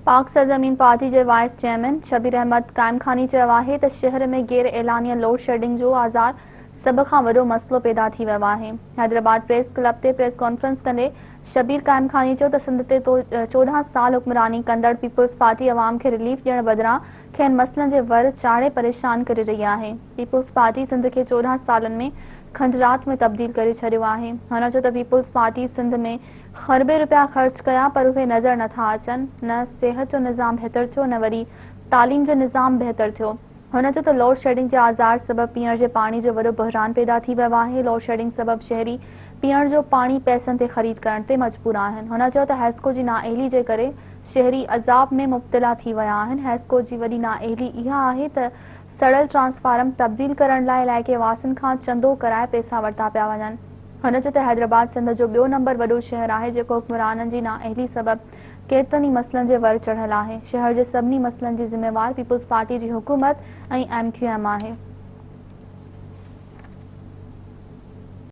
پاڪ سرزمين پارٽي جي وائيس چيئرمين شبير احمد قائمخاني چيو آهي ته شهر ۾ غير اعلانيه لوڊشيڊنگ جو آزار سڀ کان وڏو مسئلو پيدا ٿي ويو آهي. حيدرآباد پريس ڪلب تي پريس ڪانفرنس ڪندي شبير قائمخاني چيو ته سنڌ تي 14 سال حڪمراني ڪندڙ پيپلز پارٽي عوام کي رليف ڏيڻ بدران کين مسئلن جي ور چاڙهي پريشان ڪري رهي آهي. پيپلز پارٽي سنڌ کي 14 سالن ۾ کنڊرات ۾ تبديل ڪري ڇڏيو آهي. هن چيو ته پيپلز پارٽي سنڌ ۾ خربين رپيا خرچ ڪيا پر اهي نظر نٿا اچن، نه صحت جو نظام بهتر ٿيو نه وري تعليم جو نظام بهتر ٿيو. هن چيو ته لوڊشيڊنگ جي آزار سبب پيئڻ جي پاڻي جو وڏو بحران پيدا ٿي ويو آهي، لوڊشيڊنگ سبب شهري پيئڻ جو پاڻي پئسن تي خريد ڪرڻ تي مجبور آهن. هن چيو ته حيسڪو جي نااهلي جي ڪري شهري عذاب ۾ مبتلا ٿي ويا آهن، حيسڪو جي وڏي نااهلي اها آهي ته سڙيل ٽرانسفارم تبديل ڪرڻ لاء علائقي واسين کان چندو ڪرائي پئسا ورتا پيا وڃن. هن چيو ته حيدرآباد سنڌ جو ٻيو نمبر وڏو شهر آهي جيڪو حڪمرانن جي نااهلي سبب ڪيترن ئي مسئلن جي ور چڙهيل آهي، شهر جي سڀني مسئلن جي ذميوار پيپلز پارٽي جي حڪومت ۽ ايم ڪيو ايم آهي.